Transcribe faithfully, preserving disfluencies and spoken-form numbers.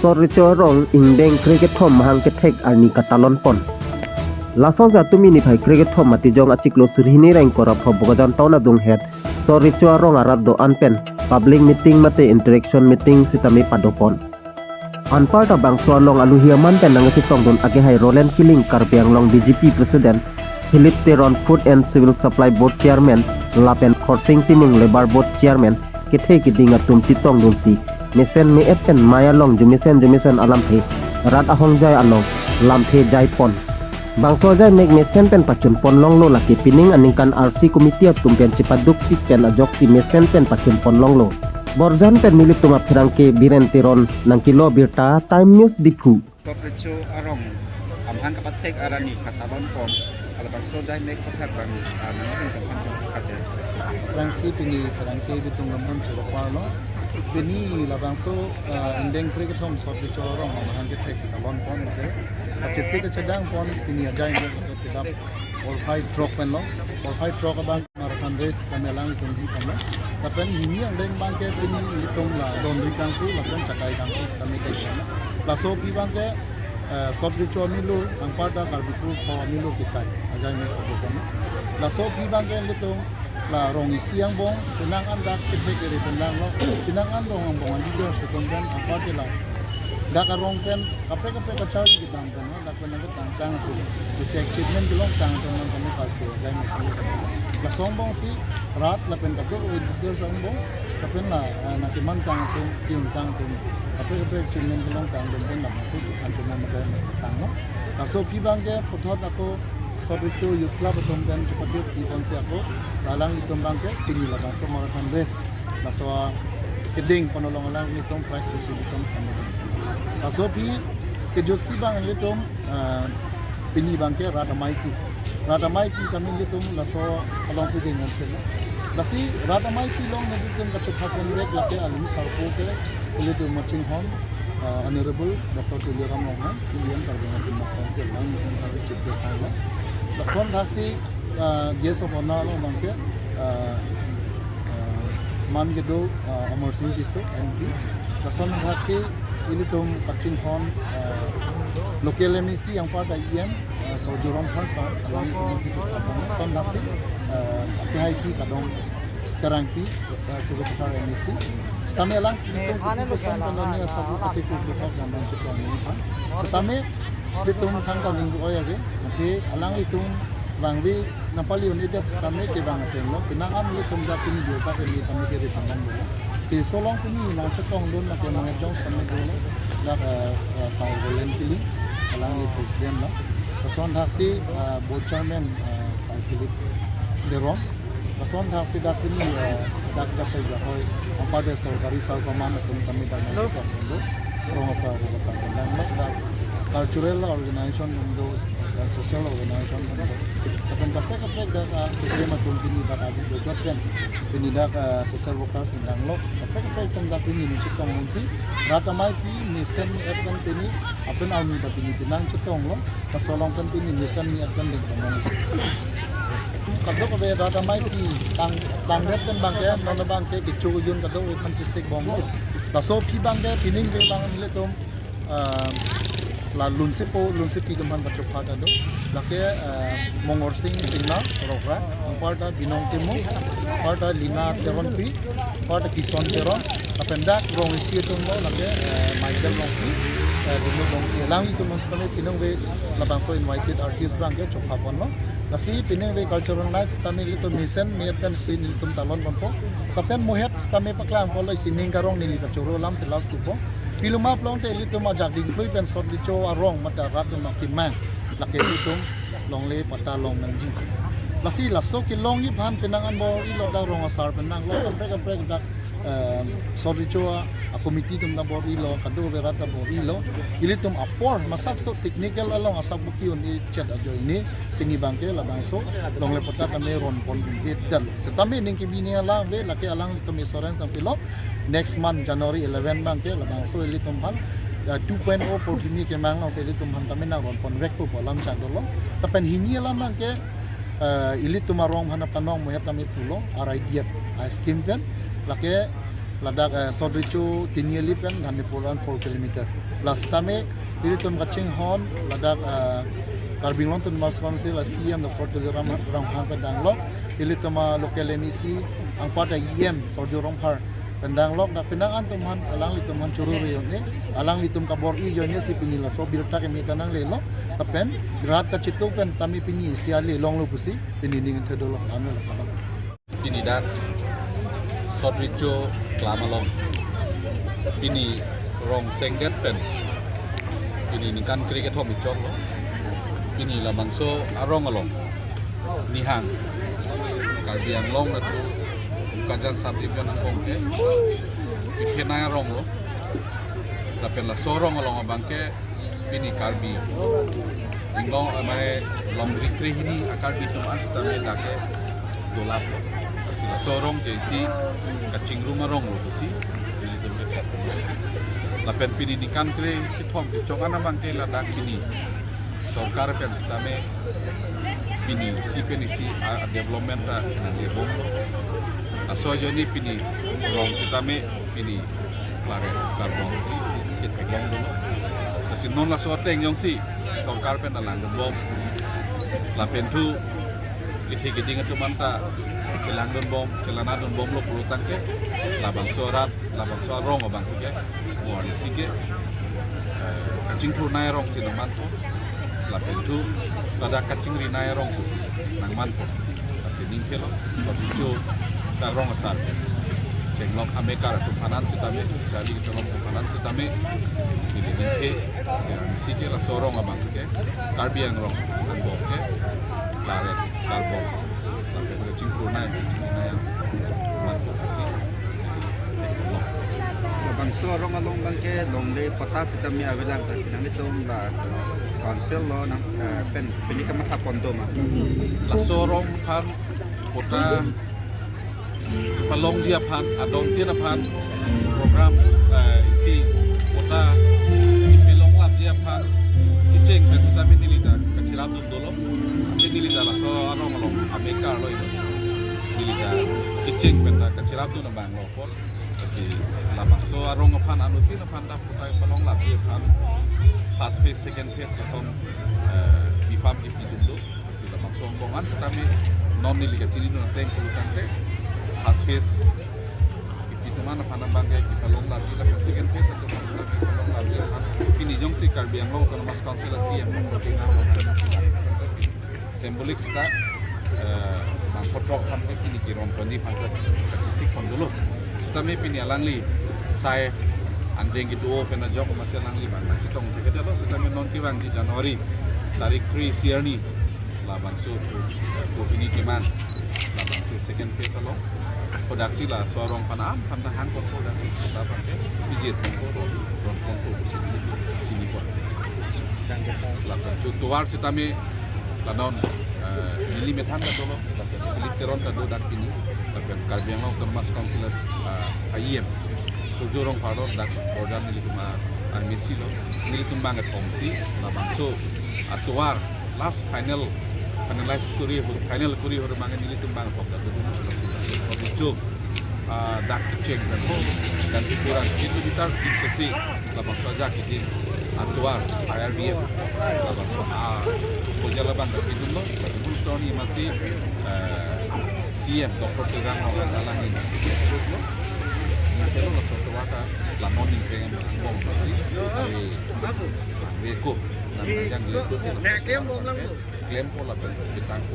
Sot Recho Arong ingdeng krekethom mahang kethek arni katalon pon. Lasonsi Tumi niphai krekethom Matijong achiklo suri hini ra ingkoi ra pho Bokajan town adunghet Sot Recho Arong arat do-an pen public meeting mate interaction meeting sitame padopon. Anparta bangso along aluhi aman pen nangkachetongdun akehai Roland Killing, Karbi Anglong B J P President, Philip Teron, Food and Civil Supply Board Chairman, lapen Khorsing Timung, Labour Board Chairman, kethe keding atum chetongdunsi mesen me-et pen mei along jumesen jumesen alamthe rat ahongjai along lamthe jaipon. Bangso ajai mek mesen pen pachunpon longlo, lake pining aningkan R C committee atum pen chepadukpik pen ajoksi mesen pen pachunpon longlo. Borjan pen nelitum apherangke Biren Teron nangkelo birta, Time News Diphu. Sot Recho Arong amahang kapathek arni katalon pon. Halabangso ajai mek aphuthak abang, ah, nangtum aphan kate. Aphrangsi pini pherangke bitung lamhan choro parlo. Pini labangso, ah, ingdeng krekethom Sot Recho Arong amahang kethek katalon pon, okay. Kachesik kachedang pon pini ajai mek kedap porphai throk penlo. Porphai throk abang marathon race kami alanglitum biponlo. Lapen hini angdeng abangke pini ilitum la dondui kangpu lapen chakai kangpu kami kaiponlo. Laso aphi abangke, eh, Sot Recho amilo, anparta Karbi Phu pho amilo kekai ajai mek kedo ponlo. Laso aphi abangke ilitum la rong isi angbong, penang an dak kethek kere penang lo, penang an rong angbong a-leaders atum pen anparta la dak arong pen kaprek kaprek kacharli kedam pen, dak pen nangketang tang atum, isi achievement kelongtang atum nang kami paltu ajai mek kami. Laso angbongsi rat lapen kadokave leaders angbong, lapen la, eh, nangkemantang atum, kiyungtang atum, kaprek kaprek achievement kelongtang atum pen labangso chikhan chunam ajai mek tanglo. Laso aphi abangke puthot ako Sot Recho Youth Club atum pen chepadukpik ponsi ako, la alanglitum abangke pini labangso marathon race, laso keding pon along alanglitum prize distribution kami. Laso aphi kejutsi abang ilitum, ah, pini abangke rat amei pi. Rat amei pi kami ilitum laso alongsi ding ngan pen. Lasi rat amei pi along nelitum kachepha ponvek lake alu sarpo ke ilitum machinghon, ah, Honorable Doctor Tuliram Ronghang, C E M Karbi Anglong Autonomous Council, alanglitum Chief Guest hanglo. Lason thaksi, ah, Guest of Honor along abangke, ah, ah, man kedo, ah, Amarsing Tisso, M P. Lason thaksi ilitum kachinghon, ah, local M A C anparta E M, ah, Surjya Rongphar sir, alangtum si tu abang. Lason thaksi, ah, K I P Kadom Terangpi, eh, Sugathar M A C. Sitame alanglitum kutu pesan pen ani asabuk ati kutu khas dan dan chiklo ni kan. Sitame ilitum thangta ning oi ave. Nanti alanglitum bangvi nangpali un-edet sitame kevang ateng lo. Penang an ilitum dak pini dia pakai ni kami kiri pandang dulu. Si solong pini nangchetongdun nake mangai jong sitame dulu. Dak, eh, eh, Sir Roland Killing, alangli president lo. Lason thaksi, eh, board chairman, eh, Sir Philip Teron. Lason thaksi dak pini, eh, dak dak pai gahoi, anparta sorkari sar kaman atum kami dak nang kita sendo, rong asar, rong asar, dan dak cultural organization indo, eh, social organization indo. Lapen kaprek kaprek dak, ah, keklem atum pini dak adi dogot pen, pini dak, ah, social workers pen danglo, kaprek kaprek tang dak pini nangchetongdunsi rat amei pi mesen et pen pini, lapen army ta pini penang chetonglo. Laso along pen pini mesen ni akan ding pemang. Kadokave rat amei pi tang, tangdet pen abangke, non abangke kecho kejun kadokave aphan chesik bomlo. Laso aphi abangke pining ave abang ilitum, ah, la lunsepo, lunsepi atum aphan kachepha ta do. Lake, ah, Mongorsing Singnar, Rokra, anparta Binong Timung, anparta Lina Teronpi, anparta Kison Teron, lapen dak rong isi atum lo, lake, eh, Michael Rongpi, eh, Dino Rongpi, alanglitum non sekali pining ave labangso invited artist abangke chepha ponlo. Lasi pining ave cultural night sitame ilitum mesen me-et pensi nelitum talon ponpo. Lapen mohet sitame paklang ponlo, isi ning karong neli kachoro alam si last kupo. Piluma plong te ilitum ajak dingklui pen Sot Recho Arong mate rat atum akemang, lake ilitum longle patta long nangji. Lasi laso kelongji aphan penang an bor-ilo dak rong asar pen nanglo, kaprek kaprek dak, eh, Sot Recho a, a committee atum ta bor-ilo, kadokave rat ta bor-ilo. Ilitum apor masapso technical along asap buki un-e chet ajoine, pini abangke labangso longle patta tame ron pon un-e dan. Sitame ning kimi ni alam ave, lake alanglitum assurance nangpilo. Next month January eleven abangke labangso ilitum aphan, ya, two point oh porhini kemang nang si ilitum aphan tame nang ron ponvekpo pu alam chak dolo. Lapen hini alam abangke, eh, ilitum arong aphan panong mohet tame pulo, R I D F a scheme pen, lake Ladak eh, Sot Recho Tiniali pen Dhanipur an four kilometer. Plus tame ilitum kachinghon ladak eh, Karbi Anglong Autonomous Council a C E M Doctor Tuliram Ronghang pen danglok, ilitum a local M A C angpat a E M Sorjo Rongphar pen danglok, dak penang an atum aphan, alanglitum aphan choro re-un-e, alanglitum kabor-i ajoine si pini laso birta keme ta nanglelo, lapen rat kachitung pen tame pini isi ale longlo pusi pini ning thedolo, ano la. Pini dak Sot Recho klam along, pini rong sengdet pen pini ningkan kre-kethom kechoklo. Pini labangso arong along nihang Karbi Anglong atum Bokajan sub-division angbong ke iphenai arong lo. Lapen laso arong along abang ke pini Karbi Anglong, eh, mane longri krehini a-Karbi atum an sitame dak ke dolap lo. Lasi laso arong ke isi kachingrum arong lo pusi nelitum ke. Lapen pini ningkan kre-kethom kechok an abang ke ladak pini sorkar pen sitame pini isi pen isi a, a-development ta nanglebomlo. Laso ajoine pini rong sitame pini klare karbon si, si, ketheklong dolo. Lasi non laso ateng jongsi sorkar pen alangdunbom, lapen thu kethe keding atum anta chelangdunbom, chelanadunbomlo pulo tangte, labangso arat, labangso arong abang ke, mo arnisi ke eh, kachingthurnei arong si nangmanpo. Lapen thu ladak kachingrinei arong pusi nangmanpo. Lasi ning thelo, Sot Recho karong asar pen chenglok amekar atum aphan an sitame, charli kechelong atum aphan an sitame, neli ning the, si arnisi ke laso arong abang ke Karbi Anglong angbong ke klare karbon. Lapen kachingthurnei, kachingrinei arong manpo pusi theklong. Labangso arong along abang ke longle patta sitame avelang, lasi nanglitum la council lo nang, eh, pen pini kamatha pon do ma? Laso arong aphan patta palongji aphan, adontin aphan program, eh, isi patta palonglapji aphan kecheng pen sitame neli ta kachirapdun dolo. Ante neli ta laso arong along amekar lo itum. Neli ta kecheng pen ta kachirapdun abang lo apot. Lasi labangso arong aphan, anuttin aphan ta patta palonglapji aphan first phase, second phase lason, eh, bifam kipidun do. Lasi labangso angbong an sitame non neli kachinidun ateng pulo tangte first phase kipi atum an aphan abang ke kepalonglapji, lapen second phase atum aphan abang ke kepalonglapji aphan. Pini jongsi Karbi Anglong Autonomous Council a C E M nang, symbolic sita, eh, bang kotrok aphan ke pini kiron ponji aphan ke kachisik pon dolo. Sitame pini alangli sai angdeng kedo pen ajok masi alangli bang nangchetong thekthedetlo. Sitame non kevangji January tarik kre isi arni labangso ko, eh, ko pini keman labangso second phase along. Kodaksi laso arong aphan an aphan ta hang ponpo, kodaksi ta aphan ke pijir ponpo, ron, ron ponpo, pusi neli chinipon. Lapen tovar sitame la non, eh, neli methang ta dolo, lapen Philip Teron ta do dak pini, lapen Karbi Anglong Autonomous Council, eh, E M Sorjo Rongphar do dak border nelitum a, a M A C lo, nelitum bang kethom si labangso atovar last final, finalize kori hur, final kori hur abang nelitum bang kethom ta dodun, lasi, lasi, lasi, ah, dak kecheng pen ho, dan ukuran kilometer tisosi labangso ajak kejin atovar I R B F labangso, ah, pojala abang ta pidunlo, lapen bul soni masi, eh, C E M Doctor Tuliram Ronghang alangli approve lo. Neli thelo laso atovar ta la non ningkreng angbong masi, eh, langre ko, nang yang le ko si laso atovar ta klempo lapen kitang ko.